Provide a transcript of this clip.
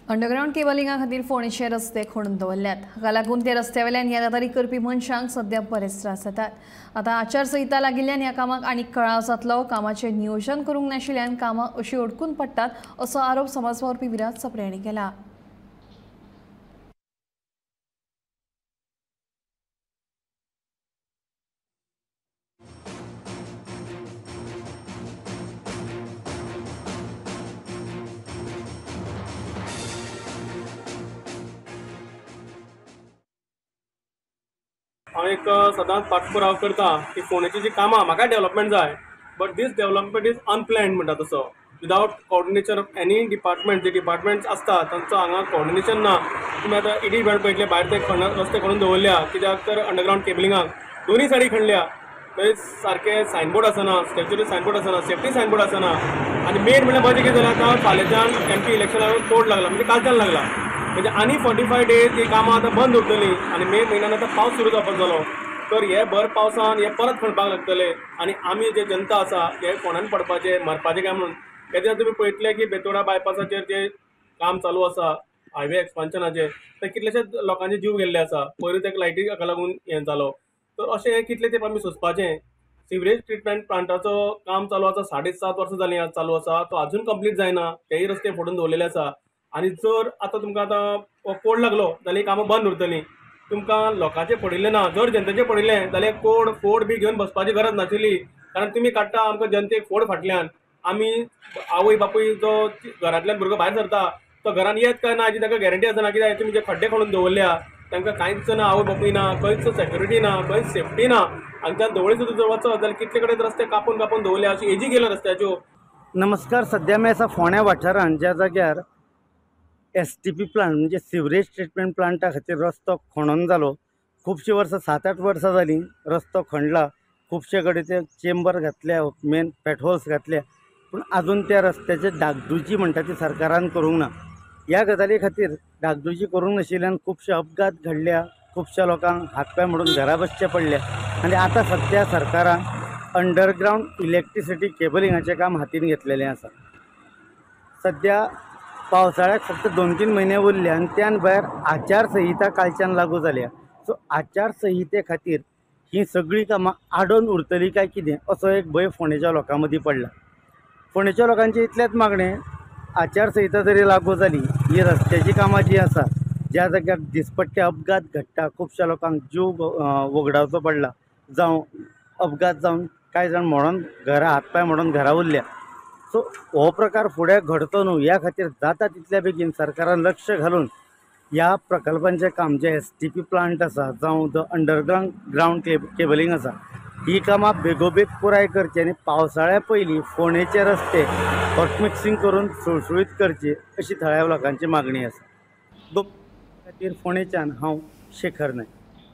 Underground केबलिंगा खातीर फोंडेचे रस्ते खणून दवरल्यात. हाका लागून त्या रस्त्या वयल्यान येरादारी करपी मनशांक सध्या बरेच त्रास जातात. आतां आचारसंहिता लागिल्ल्यान ह्या कामाक आनीक कळाव जातलो. कामाचें नियोजन करूंक नाशिल्ल्यान कामां अशीं अडकून पडटात असो आरोप समाज वावुरपी विराज सप्रे हांणी केला. हांव एक सदांच पाठपुराव करता की फोंडेची जी कामां म्हाका डेव्हलपमेंट जाय, but this development is unplanned म्हणटा तसो, without coordination of any department. J departments आसता तांचो हांगा कोऑर्डिनेशन ना. तुमी आतां इडी बँड पळयतले, भायर ते रस्ते खणून दवरल्या कित्याक तर अंडरग्रावंड केबलिंगाक दोनूय सायडी खणल्या, थंय सारके सायनबोर्ड आसना, स्टॅच्युटरी सायनबोर्ड आसना, सेफ्टी सायनबोर्ड आसना. आनी मेन म्हणल्यार मजा कितें जालें, आतां फाल्यांच्यान एम पी इलेक्शनाक कोड लागला, म्हणजे कालच्यान लागला, म्हणजे आनी 45 डेज ही कामां आतां बंद उरतलीं. आनी मे म्हयन्यान आतां पावस सुरू जावपाक जालो, तर हे भर पावसान हे परत खणपाक लागतले आनी आमी जे जनता आसा हे फोंड्यान पडपाचे मरपाचे काय म्हणून. तेन्ना तुमी पळयतले की बेतोडा बायपासाचेर जे काम चालू आसा हायवे एक्सपान्शनाचेर, ते कितलेशेच लोकांचे जीव गेल्ले आसा. पयरूच एक लायटी हाका लागून हें जालो. तर अशें हें कितले तेंप आमी सोंसपाचें. सिवरेज ट्रिटमेंट प्लांटाचो काम चालू आसा, 7.5 वर्सां जालीं आज चालू आसा, तो आजून कंप्लीट जायना, तेय रस्ते फोडून दवरलेले आसा. आनी जर आतां तुमकां आतां कोड लागलो जाल्यार कामां बंद उरतलीं. तुमकां लोकांचें पडिल्लें ना, जर जनतेचें पडिल्लें जाल्यार कोड फोड बी घेवन बसपाची गरज नाशिल्ली, कारण तुमी काडटा आमकां जनतेक फोड फाटल्यान. आमी आवय बापूय जो घरांतल्यान भुरगो भायर सरता तो घरान येत काय ना हाची ताका गॅरंटी आसना. कित्याक तुमी जे खड्डे खणून दवरल्या तांकां कांयच ना, आवय बापूय ना, खंयच सेक्युरिटी ना, खंयच सेफ्टी ना. हांगच्यान धवळे सुद्दां जर वचत जाल्यार कितले कडेन रस्ते कापून कापून दवरल्या, अशी एजी गेल्या रस्त्याच्यो. नमस्कार, सद्या आमी आसा फोंड्या वाठारांत, ज्या जाग्यार एस टी पी प्लांट म्हणजे सिवरेज ट्रिटमेंट प्लांटा खातीर रस्तो खणून जालो. खुबशीं वर्सां, 7-8 वर्सां जालीं रस्तो खणला, खुबशे कडेन ते चेंबर घातल्या, मेन पेटहोल्स घातल्या, पूण आजून त्या रस्त्याचे डागडुजी म्हणटा ती सरकारान करूंक ना. ह्या गजाली खातीर डागडुजी करूंक नाशिल्ल्यान खुबशे अपघात घडल्या, खुबश्या लोकांक हात पांय मोडून घरा बसचे पडले. आनी आतां सद्या सरकारान अंडरग्रावंड इलेक्ट्रिसिटी केबलिंगाचें काम हातीन घेतलेलें आसा. सद्या पावसाळ्याक फक्त 2-3 म्हयने उरले आनी त्यान भायर आचारसंहिता कालच्यान लागू जाल्या. सो आचारसंहिते खातीर ही सगळीं कामां आडोवन उरतलीं काय कितें असो एक भंय फोंडेच्या लोकां मदीं पडला. फोंडेच्या लोकांचें इतलेंच मागणें, आचारसंहिता जरी लागू जाली, ही रस्त्याचीं कामां जीं आसा, ज्या जाग्यार दिसपट्टे अपघात घडटा, खुबश्या लोकांक जीव वगडावचो पडला, जावं अपघात जावन कांय जाण म्हणून घरा हात पांय म्हणून घरा उरल्या. सो हो प्रकार फुडें घडचो न्हू ह्या खातीर जाता तितल्या बेगीन सरकारान लक्ष घालून ह्या प्रकल्पांचें काम, जे एस टी पी प्लांट आसा जावं the underground ground cabling आसा, ही कामां बेगोबेग पुराय करची आनी पावसाळ्या पयलीं फोंडेचे रस्ते हॉट मिक्सिंग करून सुळसुळीत करची अशी थळाव्या लोकांची मागणी आसा. खातीर फोंडेच्यान हांव शेखर नायक.